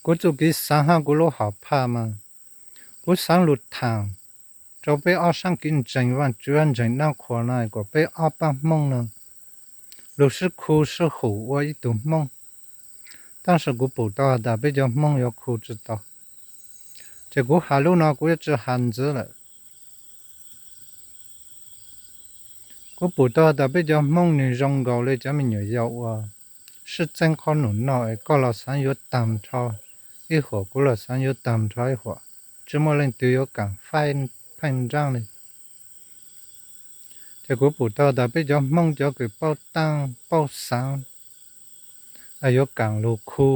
Kuv txuj kev xaav hab kuv lub hom phaj mas, kuv xaav lug thaam rua peb ob saab kev ntseeg Vaajtswv hab ntseeg dlaab qhuas no kom peb ob paab Hmoob no lug sib khu sib hum ua ib tug Hmoob. Tab sis kuv pum tau has tas peb cov Hmoob yuav khu tsi tau, ces kuv has lub no kuv yuav tsi has ntxiv lawm. Kuv pum tau has tas peb cov Hmoob nwg zoo nkaus le cov me nyuam yaus uas sib txeeb qhob noom noj es koj los xaav yuav taag nrho ib huam, kuv los xaav yuav taag nrho ib huam, tsi muaj leej twg yuav kaam faib pheej nraab le. Ces kuv pum tau tas peb cov Hmoob cov kws paub taab paub xaav yuav kaam lug khu,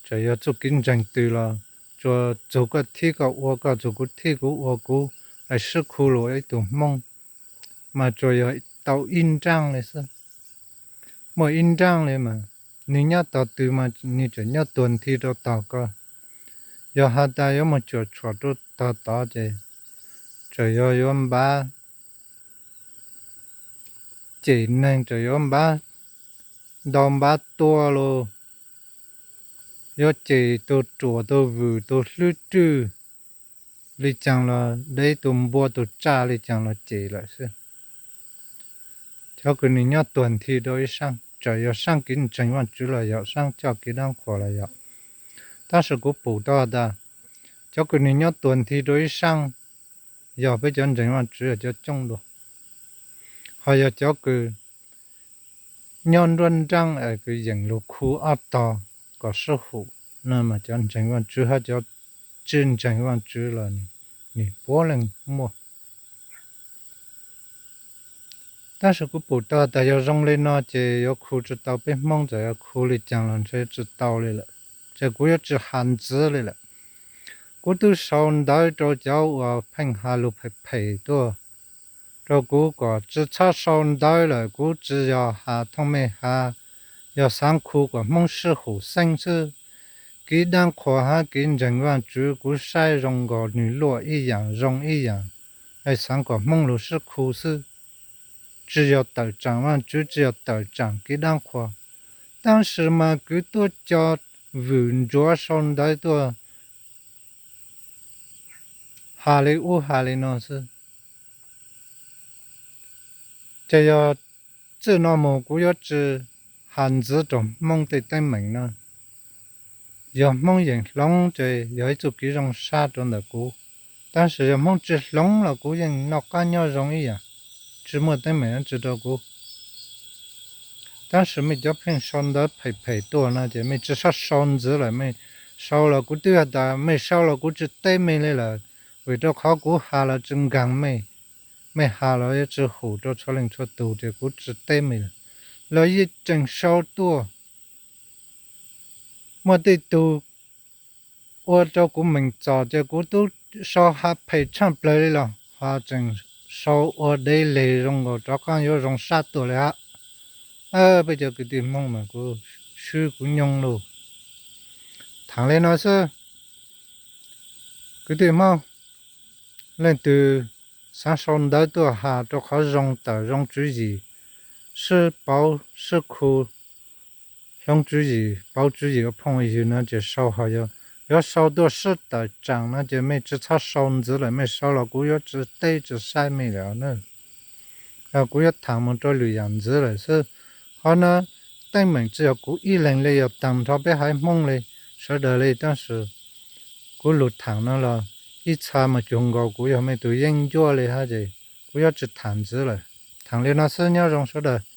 txawm yog txuj kev ntseeg twg los tsuas txug koj thib koj ua koj, txug kuv thib kuv ua kuv, es sib khu lug ib tug Hmoob mas tsuas yog tau ib nraab le xwb. Muaj ib nraab le mas nwg nyob tog twg mas nwg tseem nyob tuag nthi rua tog ko. Yog has tas yuav moog cuam tshuam rua tog tod ces txawm yog yuav npav cem neeg, txawm yuav npav ntaus npav tua los, yuav cem tug ruam tug vwm tug hlwb rwj le caag los, deb tug npua tug tsaj le caag los cem lawm xwb. Cov kws nwg nyob tuag nthi rua ib saab, txawm yog saab kev ntseeg Vaajtswv los yog saab coj kev dlaab qhuas los yog, tab sis kuv pum tau has tas cov kws nwg nyob tuag nthi rua ib saab yog peb cov ntseeg Vaajtswv yog cov coob dua, ho yog cov kws nyob nruab nraab es kws yeem lug khu ob tog kom sib hum no mas cov ntseeg Vaajtswv hab cov tsi ntseeg Vaajtswv los nwg puav leej muaj. Tab sis kuv pum tau tas yog zoo le no ces yuav khu tsi tau, peb Hmoob txawm yog khu le caag los ntshe tsi tau le lawm, ces kuv yuav tsi has ntxiv le lawm. Kuv tub sau ntawv rua cov uas pheej has lug phem phem tuaj rua kuv kom tsi txhob sau ntawv lawm, kuv tsi yog has thooj mej has, yog xaav khu kom Hmoob sib hum xeeb xwb. Kev dlaab qhuas hab kev ntseeg Vaajtswv kuv saib zoo nkaus nwg luaj ib yaam zoo ib yaam, es xaav kom Hmoob lug sib khu xwb. Tsi yog tawm tsaam Vaajtswv, tsi yog tawm tsaam kev dlaab qhuas, tab sis mas kwv tuab co vwm ntsuav sau ntawv tuaj has le ub has le no xwb. Ces yog txij no moog kuv yuav tsi has ntxiv rua Hmoob tej teeb meem no. Yog Hmoob yeem hloov ces yog ib txuj kev zoo sab rua ntawm kuv, tab sis yog Hmoob tsi hloov los kuv yeej noj qab nyob zoo ib yaam, tsi muaj teeb meem dlaab tsi rua kuv. Tab sis mej cov pheej sau ntawv phem phem tuaj no ces mej tsi xob sau ntxiv lawm, mej sau los kuv twb has tas mej sau los kuv tsi teb mej le lawm, vim rua qhov kuv has los tsi nkaag mej, mej has los yuav tsi hum rua txhua leej txhua tug ces kuv tsi teb mej lawm. Los yeej tseem sau tuaj, muaj tej tug ua rua kuv meem txom ces kuv tub sau has phem tshaaj plawg le los ho tseem sau ua dev leg zoo nkaus rov qaab yuav zoo sab tuaj le hab. Peb cov kwv tij Hmoob mas kuv swb kuv nyoog lauj. Thaam le no xwb, kwv tij Hmoob, leej twg xaav sau ntawv tuaj has rua qhov zoo tawm zoo tswv yim, sib pauv sib khu, hloov tswv yim pauv tswv yim ua phooj ywg no ces sau, ho yog yuav sau tuaj sib tawm tsaam no ces mej tsi txhob sau ntxiv lawm, mej sau los kuv yuav tsi teb tsi saib mej lawm na. Kuv yuav thaam moog rua lwm yaam ntxiv lawm xwb. Qhov no teeb meem tsi yog kuv ib leeg le, yog taag nrho peb haiv Hmoob le, sawv daws le, tab sis kuv lug thaam no los ib txha mas cuag nkaus kuv yog mej tug yeeb ncuab le hab ces kuv yuav tsi thaam ntxiv lawm. Thaam le no xwb, nyob zoo sawv daws.